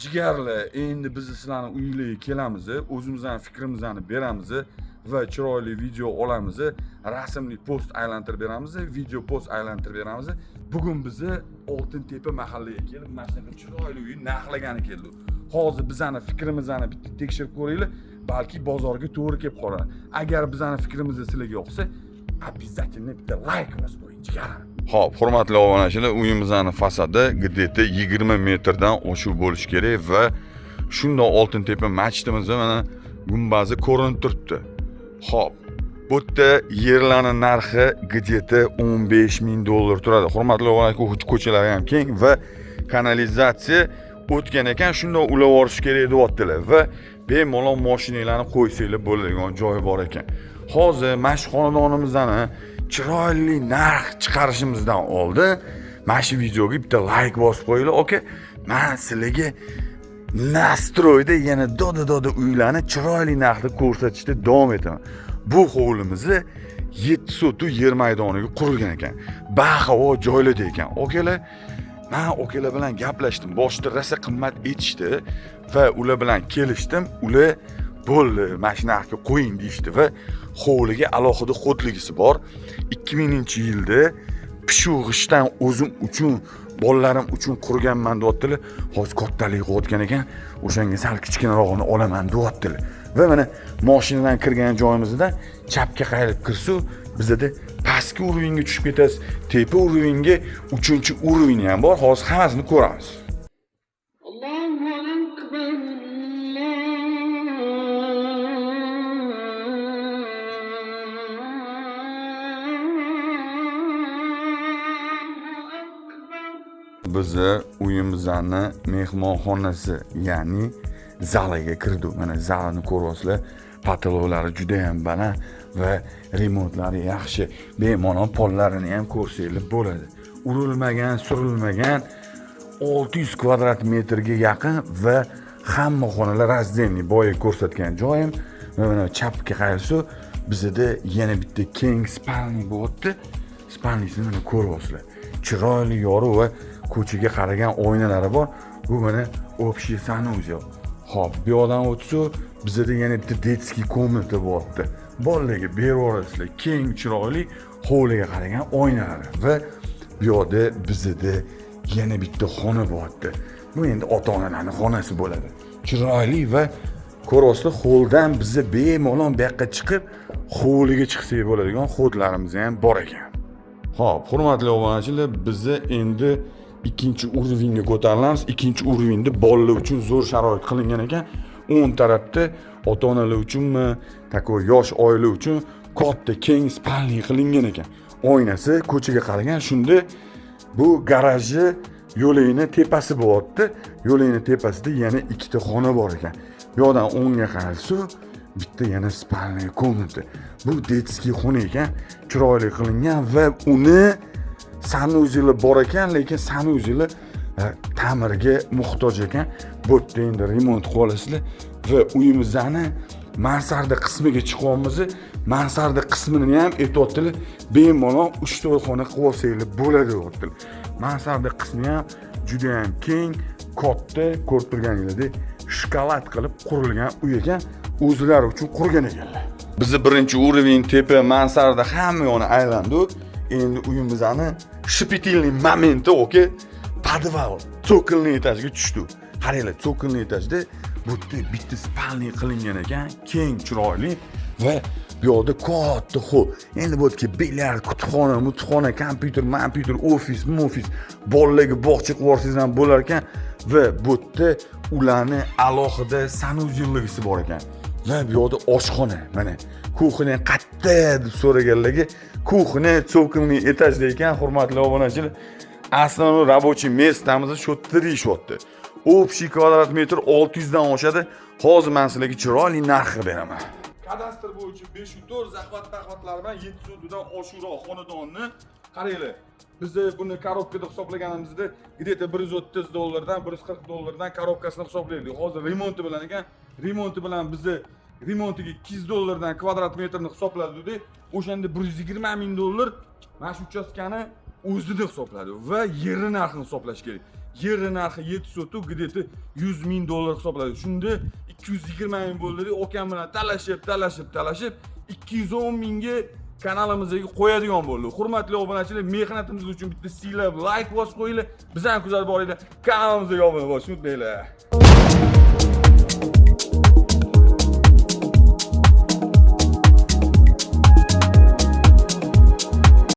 Jigarlar, endi biz sizlarni uylarga kelamiz, o'zimizni fikrimizni beramiz va chiroyli video olamiz, rasmli post aylantirib beramiz, video post aylantirib beramiz. Bugun bizni Oltintepa mahallaga kelib, mana shunaqa chiroyli uy narxlagani keldik. Hozir bizani fikrimizni bitta tekshirib ko'ringlar, balki bozorga to'g'ri kelib qolar. Agar bizani fikrimiz sizlarga yoqsa, обязательно bitta layk bosib qo'ying, jigarim. Xo'p, hurmatli obunachilar, uyimizni fasadi где-то 20 metrdan oshiq bo'lishi kerak va shundoq Oltintepa masjidimizni mana gumbazi ko'rinib turibdi. Xo'p, bu yerda yerlarning narxi где-то 15 ming dollar turadi. Hurmatli obunachilar, ko'chalari ham keng va kanalizatsiya o'tgan ekan, shundoq ulab yuborish kerak deyaptilar va bemalol mashinalarni qo'ysanglar bo'ladigan joyi bor ekan. Hozir mana shu xonadonimizni chiroyli narx chiqarishimizdan oldin mana shu videoga bitta layk bosib qo'yinglar, aka. Men sizlarga настрой da yana doda doda uylarni chiroyli narxda ko'rsatishda davom etaman. Bu hovlimizni 7 sotuk yer maydoniga qurilgan ekan. Bahavo joylarda ekan. Akalar, men akalar bilan gaplashdim. Boshida rosa qimmat aytishdi va ular bilan kelishdim. Ular bo'ldi, mana shu narxga qo'ying deyishdi va hovliga alohida ход ligisi bor. 2000-yilda pishuv g'ishtdan o'zim uchun, bolalarim uchun qurganman deyaptilar. Hozir kattalik qilayotgan ekan, o'shanga sal kichkinarog'ini olaman deyaptilar. Va mana mashinadan kirgan joyimizda chapga qayrilib kirsa, bizada pastki уровень ga tushib ketasiz, tepa уровень ga 3 уровень ham bor. Hozir hammasini ko'ramiz. الله أكبر الله أكبر. Bizni uyimizni mehmonxonasi, ya'ni zaliga kirdik. Mana zalini ko'ryapsizlar, потолок lari juda ham baland va remontlari yaxshi. Bemalol pollarini ham ko'rsanglar bo'ladi. Urilmagan, surilmagan, 600 kvadrat metrga yaqin va hamma xonalar раздельный, boya ko'rsatgan joyim. Va mana chapga qarasa, bizada yana bitta keng спальный bo'lyapti. Спальный sini mana ko'ryapsizlar, chiroyli, yorug' va ko'chaga qaragan oynalari bor. Bu mana общий санузел. Ho'p, bu yoqdan o'tsa, bizada yana bitta детский комната bo'lyapti. Bolalarga berib yuborasizlar, keng, chiroyli, hovliga qaragan oynalari. Va bu yoqda bizada yana bitta xona bo'lyapti. Bu endi ota onalarni xonasi bo'ladi, chiroyli. Va ko'ryapsizlar, holdan biza bemalol bu yoqqa chiqib, hovliga chiqsak bo'ladigan ход larimiz ham bor ekan. Ho'p, hurmatli obunachilar, biza endi ikkinchi уровень ga ko'tarilamiz. Ikkinchi уровень da bolalar uchun zo'r sharoit qilingan ekan. O'ng tarafda ota onalar uchunmi, такой yosh oila uchun katta keng спальный qilingan ekan, oynasi ko'chaga qaragan. Shunda bu garaji yo'lakni tepasi bo'lyapti. Yo'lakni tepasida yana ikkita xona bor ekan. Bu yoqdan o'ngga qaralsa, bitta yana спальный комната, bu детский xona ekan, chiroyli qilingan va uni санузел i bor ekan, lekin санузел i ta'mirga muhtoj ekan. Bu yerda endi remont qilib olasizlar. Va uyimizni mansarda qismiga chiqyapmiz. Mansarda qismini ham aytyaptilar, bemalol uch to'rt xona qilib olsanglar bo'ladi deyaptilar. Mansarda qismi ham judayam keng, katta, ko'rib turganingizdek shokolad qilib qurilgan uy ekan, o'zlari uchun qurgan ekanlar. Bizni birinchi уровень, tepa, mansarda, hamma yoqni aylandik. Endi uyimizni щепетильный momenti, okey, podval, цокольный этаж ga tushdik. Qaranglar, цокольный этаж da bu yerda bitta спальный qilingan ekan, keng, chiroyli. Va bu yoqda katta xoll. Endi bu yerga bilyard, kutubxona, mutubxona, kompyuter, kompyuter, ofis, mofis, bolalarga bog'cha qilib yuborsangiz ham bo'lar ekan. Va bu yerda ularni alohida санузел ligisi bor ekan. Va bu yoqda oshxona. Mana кухня qayerda deb so'raganlarga, кухня цокольный этаж da ekan. Hurmatli obunachilar, основной рабочий место miz shu yerda deyishyapti. Общий kvadrat metr 600 dan oshadi. Hozir man sizlarga chiroyli narxi beraman. Kadastr bo'yicha 5 4, захват taxvatlar bilan 7 sotixdan oshiqroq xonadonni qaranglar. Bizni buni коробка da hisoblaganimizda где-то 130 dollardan, 140 dollardan коробка sini hisoblaydik. Hozir remonti bilan ekan, remonti bilan bizni remontiga 200 dollardan kvadrat metrni hisobladik. O'shanda 120 ming dollar mana shu uchastkani o'zida hisobladi va yerni narxini hisoblash kerak. Yerni narxi 7 sotix, где-то 100 ming dollar hisoblanadi. Shunda 220 ming bo'ldi. Okam bilan talashib, talashib, talashib 210 mingga kanalimizga qo'yadigan bo'ldi. Hurmatli obunachilar, mehnatimiz uchun bitta siylab layk bosib qo'yinglar. Bizani kuzatib boringlar. Kanalimizga obuna bo'lishni unutmanglar.